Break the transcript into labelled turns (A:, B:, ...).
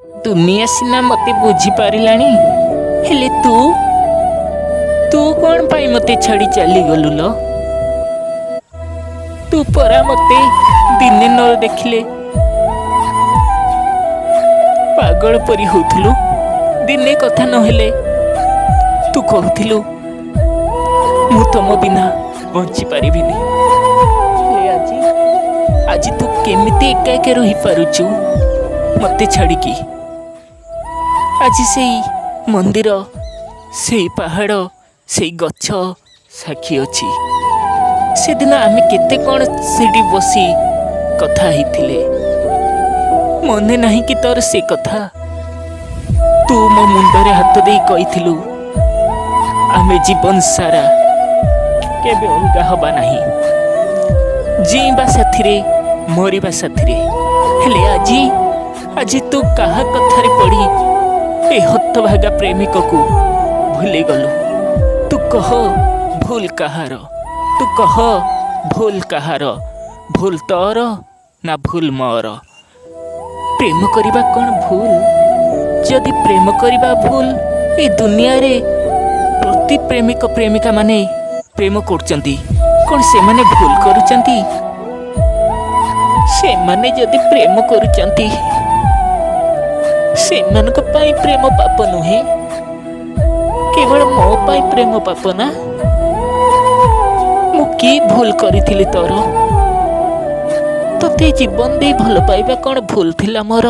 A: ଦୁନିଆ ସିନା ମତେ ବୁଝିପାରିଲାଣି, ହେଲେ ତୁ ତୁ କ'ଣ ପାଇଁ ମତେ ଛାଡ଼ି ଚାଲିଗଲୁ ଲୋ? ତୁ ପରା ମତେ ଦିନେ ନ ଦେଖିଲେ ପାଗଳ ପରି ହଉଥିଲୁ। ଦିନେ କଥା ନହେଲେ ତୁ କହୁଥିଲୁ, ମୁଁ ତମ ବିନା ବଞ୍ଚି ପାରିବିନି। ହେଲେ ଆଜି ତୁ କେମିତି ଏକା ଏକା ରହିପାରୁଛୁ ମତେ ଛାଡ଼ିକି? ଆଜି ସେଇ ମନ୍ଦିର, ସେଇ ପାହାଡ଼, ସେଇ ଗଛ ସାକ୍ଷୀ ଅଛି, ସେଦିନ ଆମେ କେତେ କ'ଣ ସେଠି ବସି କଥା ହେଇଥିଲେ। ମନେ ନାହିଁ କି ତୋର ସେ କଥା? ତୁ ମୋ ମୁଣ୍ଡରେ ହାତ ଦେଇ କହିଥିଲୁ, ଆମେ ଜୀବନ ସାରା କେବେ ଅଲଗା ହବା ନାହିଁ, ଜିଇଁବା ସାଥିରେ, ମରିବା ସାଥିରେ। ହେଲେ ଆଜି ତୁ କାହା କଥାରେ ପଡ଼ି ଏ ହତଭାଗା ପ୍ରେମିକକୁ ଭୁଲିଗଲୁ? ତୁ କହ, ଭୁଲ କାହାର? ତୁ କହ, ଭୁଲ କାହାର? ଭୁଲ ତୋର ନା ଭୁଲ ମୋର? ପ୍ରେମ କରିବା କ'ଣ ଭୁଲ? ଯଦି ପ୍ରେମ କରିବା ଭୁଲ, ଏ ଦୁନିଆରେ ପ୍ରତି ପ୍ରେମିକ ପ୍ରେମିକା ମାନେ ପ୍ରେମ କରୁଛନ୍ତି, କ'ଣ ସେମାନେ ଭୁଲ କରୁଛନ୍ତି? ସେମାନେ ଯଦି ପ୍ରେମ କରୁଛନ୍ତି, ସେମାନଙ୍କ ପାଇଁ ପ୍ରେମ ପାପ ନୁହେଁ, କେବଳ ମୋ ପାଇଁ ପ୍ରେମ ପାପ ନା? ମୁଁ କି ଭୁଲ କରିଥିଲି ତୋର? ତତେ ଜୀବନ ଦେଇ ଭଲ ପାଇବା କ'ଣ ଭୁଲ ଥିଲା ମୋର?